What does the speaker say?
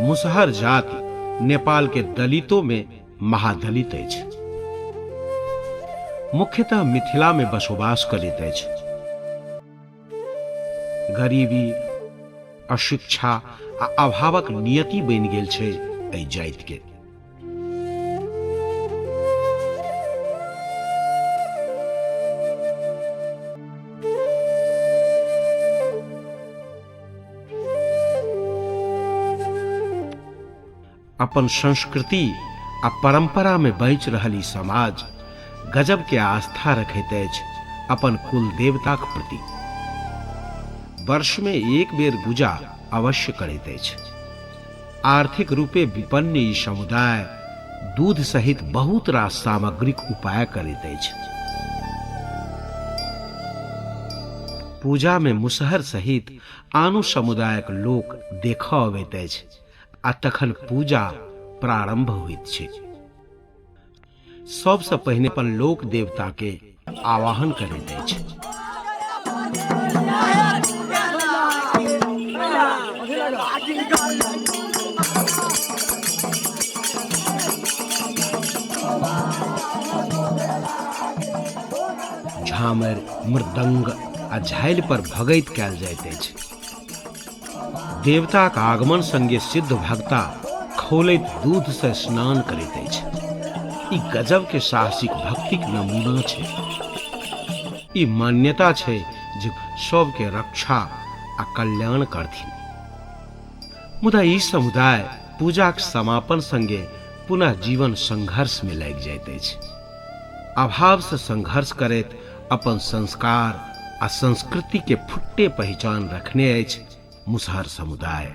मुसहर जाति नेपाल के दलितों में महादलित अछि। मुख्यतः मिथिला में बसोबास करैत अछि। गरीबी, अशिक्षा आ अभावक नियति बनि गेल छै एहि जाति के। अपन संस्कृति आ परंपरा में बचि रहल ई समाज गजब के आस्था रखैत अछि अपन कुल देवताक प्रति। वर्ष में एक बेर गुजा अवश्य करैत अछि। आर्थिक रूपे विपन्न ई समुदाय दूध सहित बहुत रास सामग्रीक उपाय करैत अछि। पूजा में मुसहर सहित आनो समुदायक लोक देखऽ अबैत अछि आ तखन पूजा प्रारंभ होइत छै। सबसँ पहिने अपन लोक देवता के आवाहन करैत अछि। झामर, मृदंग आ झालि पर भगैत कयल जाइत अछि। देवताक आगमन संगे सिद्ध भक्ता खौलैत दूध से स्नान करैत अछि। ई गजब के साहसिक भक्तिक नमूना छै। ई मान्यता छै जे सबके रक्षा आ कल्याण करथिन। मुदा ई समुदाय पूजाक समापन संगे पुनः जीवन संघर्ष में लागि जाइत अछि। अभाव से संघर्ष करैत अपन संस्कार आ संस्कृति के फुट्टे पहिचान रखने अछि मुसहर समुदाय।